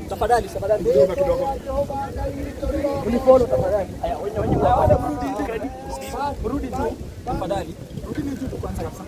Tafadhali, tafadhali kidogo kidogo. Unifollow tafadhali. Haya, wenye wenye mrudi mrudi tu tafadhali. Rudini tu kwanza kabisa.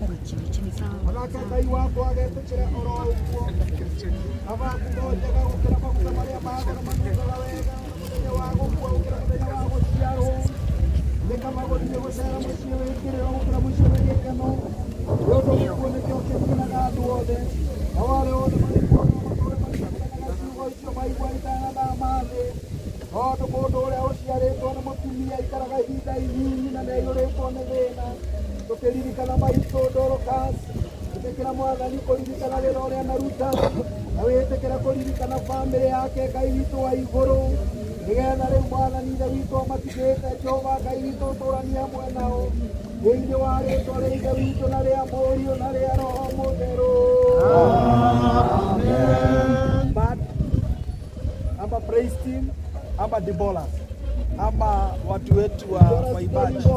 Onake Ngai wakwa agetĩkĩra oro ũguo abaku njega gũkĩra maguta marĩa magoro manungaga wega mũthenya wa gũkua gũkĩra mũthenya wa gũciarwo nĩ kaba gũthiĩ gũcera mũciĩ wĩ kĩrĩro gũkĩra mũciĩ wĩ gĩkeno nĩ ũndũ gĩkuũ nĩkĩo kĩninaga andũ othe nao arĩa othe marĩ kuo no matũũre maririkanaga ciugo icio maigua itanatama thĩ tondũ mũndũ ũrĩa ũciarĩtwo nĩ mũtumia aikaraga ihinda inyinyi na nĩaiyũrĩtwo nĩ thĩna tũkĩririkana maitũ Dorcas ĩtĩkĩra mwathani kũririkana wĩra ũrĩa anaruta na wĩtĩkĩra kũririkana bamĩrĩ yake Ngai witũ wa igũrũ nĩgetha rĩu mwathani ithe witũ amatigĩte Jehova Ngai witũ ũtũranie hamwe nao thĩinĩ wa rĩtwa rĩa ithe witũ na rĩa mũriũ na rĩa roho mũtheru. Band ama praise team ama Debolas ama watu wetu wa waimbaji.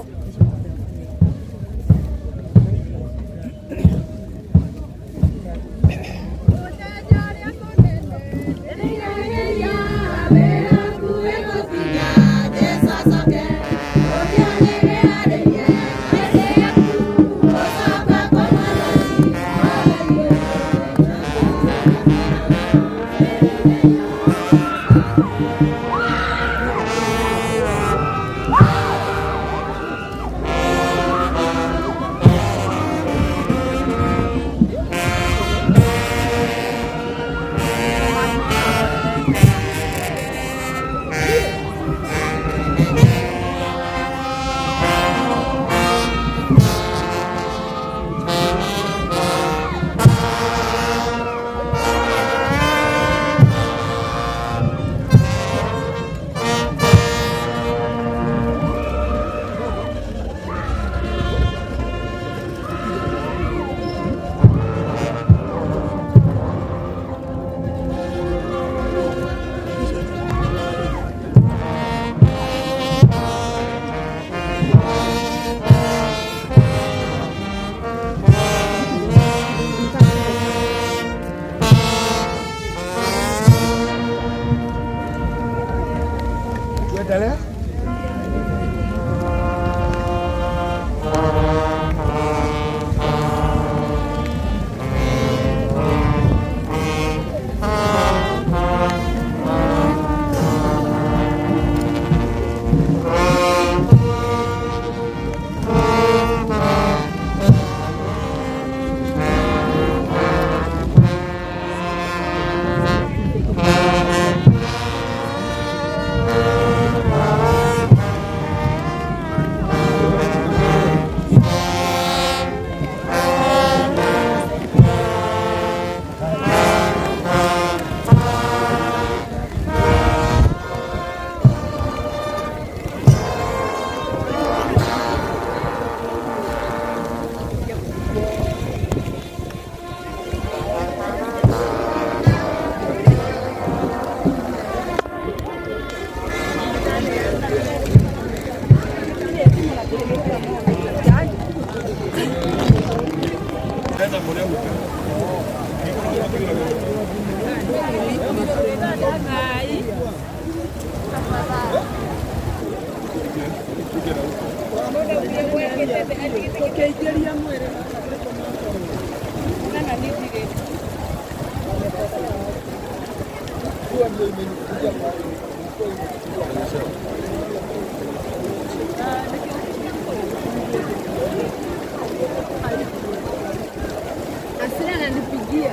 Asira ananipigia.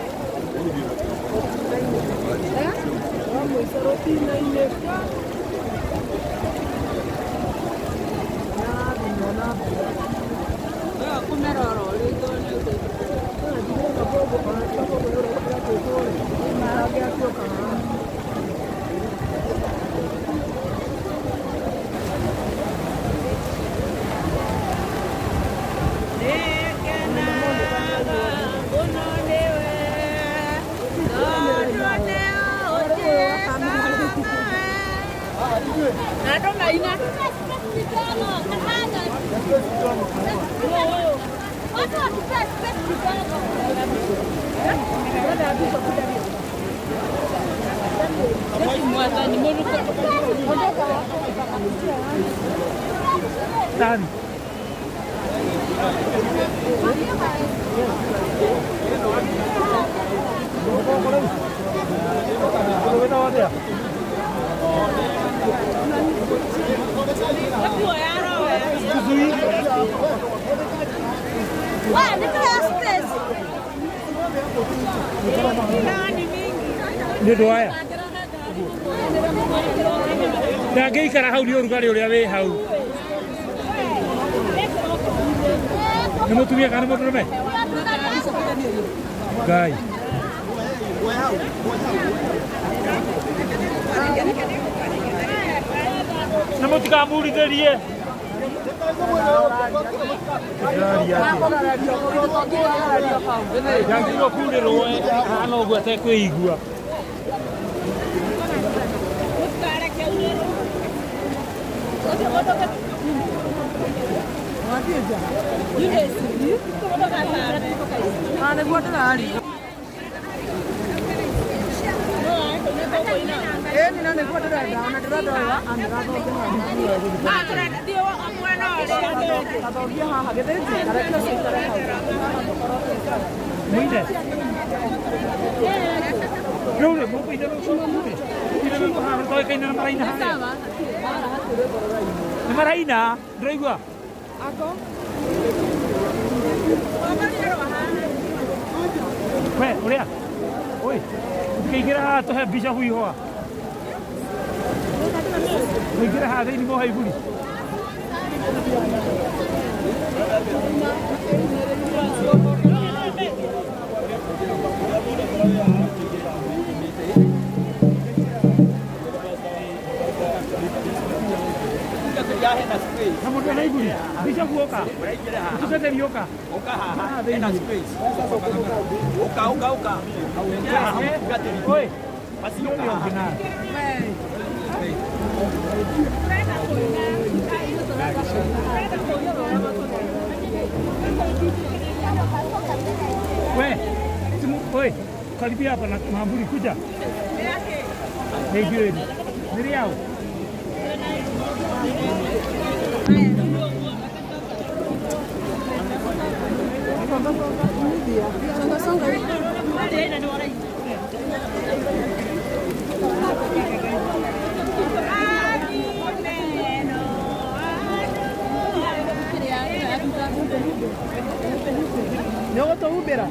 Tani. Nĩ ũndũ waya ndangĩikara hau nĩ ũrugarĩ ũrĩa wĩ hau nĩ mũtumia kana nĩ mũndũrũme Ngai na mũtikamurithĩrie ndangĩrwo kurĩrwo hana ũguo atekwĩigua. Mũine rĩu rĩ mũkũina rũciũ rĩ ire rĩu haha toĩkaine na maraina harĩa nĩ maraina ndĩraigua we ũrĩa oi ũtikaingĩra haha tũhe mbica huihwa mũingĩre haha thĩinĩ moha iburi. Na mũndũ ena iburi mbica guoka ũtũcetherie ũka haha thĩinĩ. Uka, uka, uka. Oi, ũrĩa ũngĩ nake. We, simu, oi, karibia hapa na mamburi kuja. Nĩ Nĩ rĩao. Nĩ ũgũtũhumbĩra?